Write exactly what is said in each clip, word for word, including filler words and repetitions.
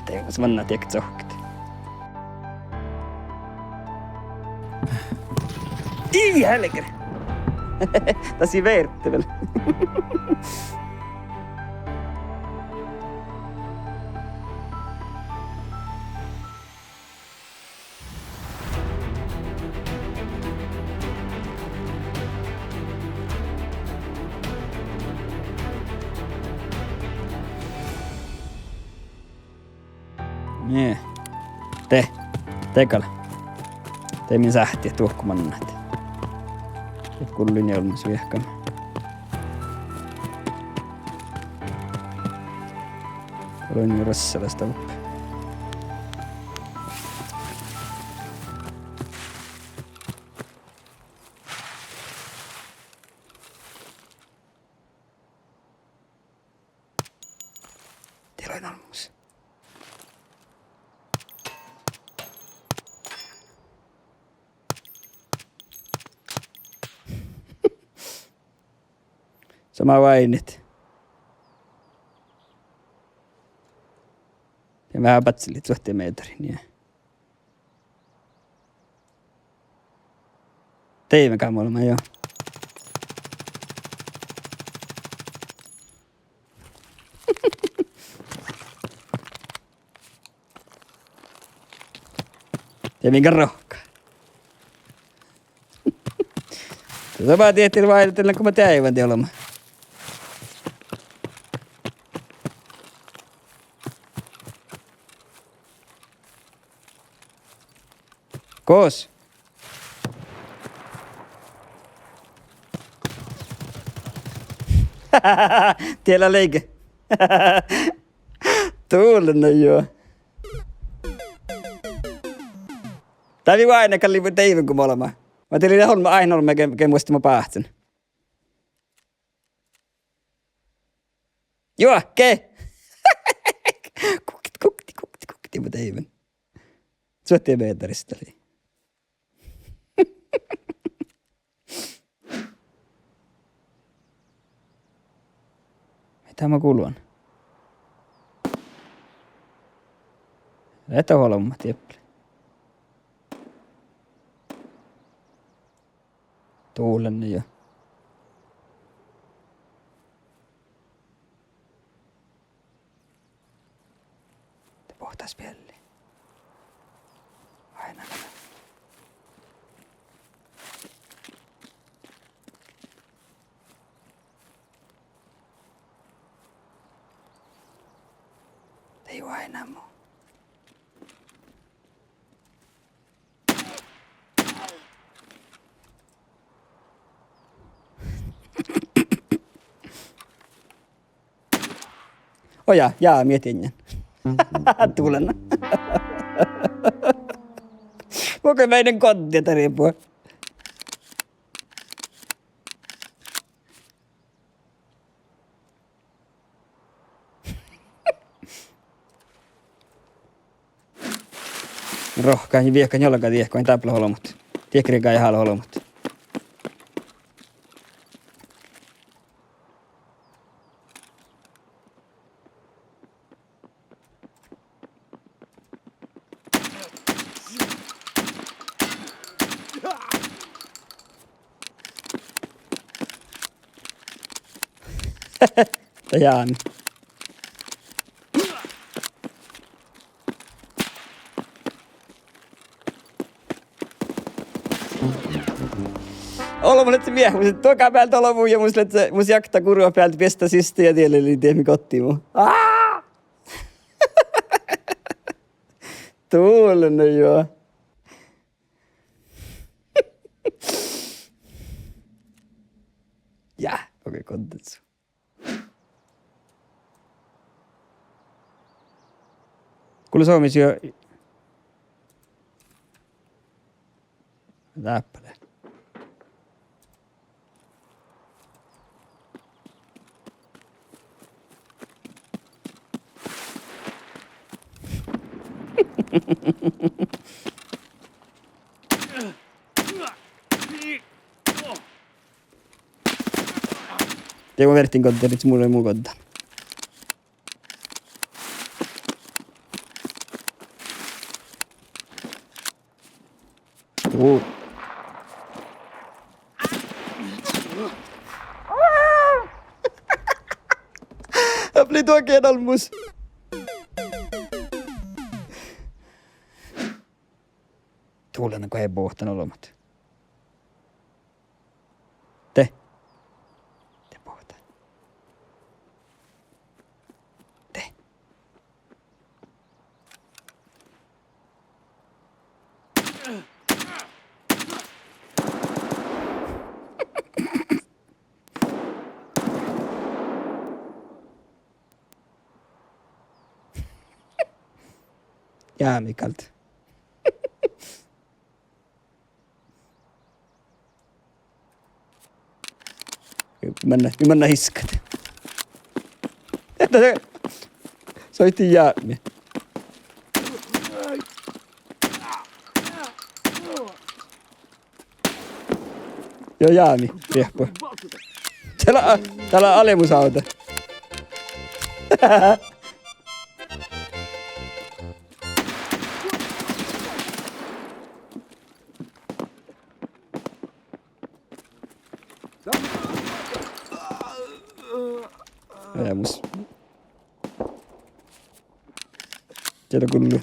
Dieđus mannat diekčat sohket. Ii, helger! Dat sii vearttu vel. Nie. De. De gal. De mii sáhtii duohko mannat. Gullen olmmoš viehkan. Olin rassalas doppe. Dieđán olmmoš. Somá váinit. Ja veahá báhccilit suohti mehtera, nie. Deime gal oleme, jo. Ja mii gal rohkki. Somá diehtá váinit, dalle go ma deaivan de olema. Gos. Die lea leige. Dullen jo. Dá lei váinna gal deaivan go olema. Ma dieđán, olmmoš, áidna olmmoš ge, ge muitte mo báhcen. Juohke! Kukti, kukti, kukti, kukti, mo deaivan. Suohti mehtera dat lei. Ai, dá mat gulvan. Lea dat olbmot dieppe. Dullen jo. De bohtet spielli. Áidna. De juo áidna mu. Oja, ja mii dieđán. Dullen. Mun go menin goddii daribu. Rohkkat ja viehkat njuolga diekkui, dáppe lea olbmot. Diekkuin gal ja hála olbmot. Daján. Olbmot lea mii, mus duoga bealde olbmot ja mus lea, mus jakta gurvat bealde biestá siste ja die lea diet mii goddii mu. Aa! Dullen jo. Ja, okei, goddis. Kuule, Suomi syö. Dáppe lea. Dego verttiin goddii, mu lea mu goddii. Hui. Apli duohken olmmoš. Dál lea goit bohten olbmot. De. De bohten. De. Jámi gal. Mennái, mennái iskat. Soittii jámi. Juo, jámi, riehpu. Dál lea, dál lea alemusávdda. Alemus. Dieđe gullu.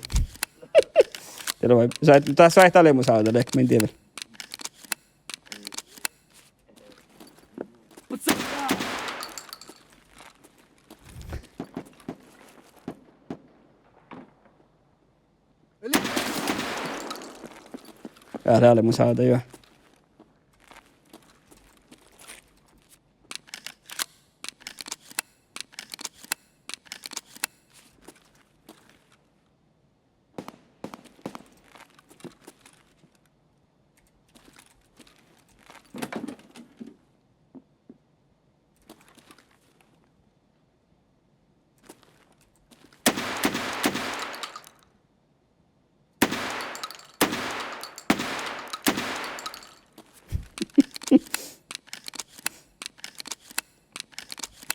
Dieđe vai, sá-, dás váitit alemusávdda, leat min dieđe vel. Ja, dá lea mus áđa, juo.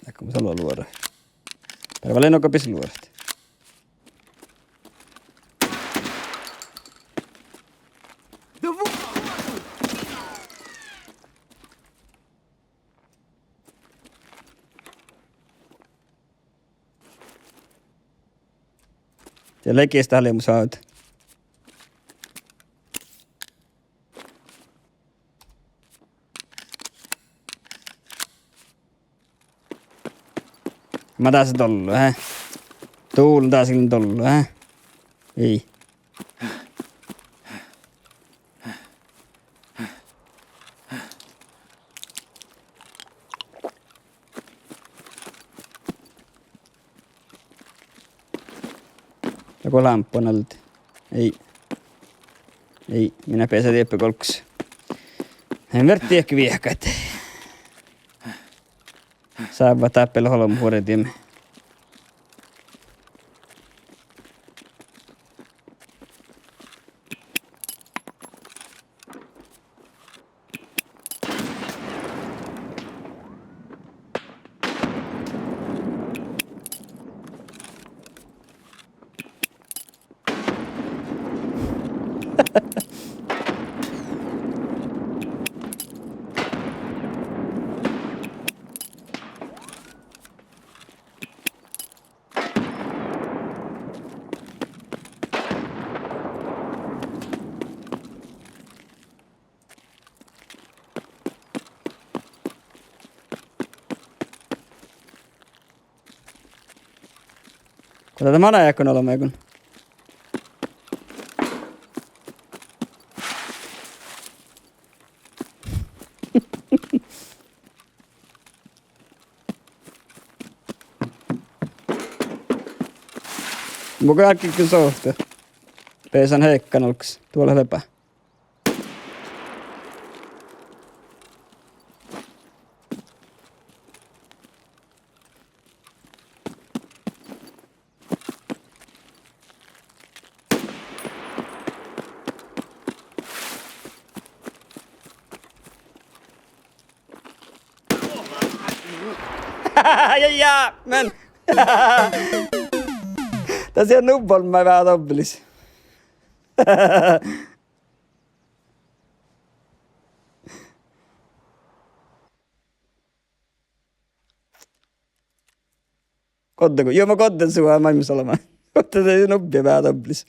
Dáppe mun salo luorat. Pervalen noga bis luorat. Ja lei gis dá mus áhčči. Ma dáse dollui, eh? Dál dáse dollui, eh? Ii. Ja go lámpon alde. Ii. Ii, min beasa dieppe golggas. En verddii viehkat. Sávvat dáppe olbmot vuordit diemme. Go dat manai áiggun olbmáiguin? Mun gal gii sohte. Beasan heikkan olggos. Duola lea lea. Ja, ja, mun. Dás lea nu bolmái veahá dobbellis. Goddego. Juo, ma godden su máilmmis olema. Gohte de nubbi veahá dobblis.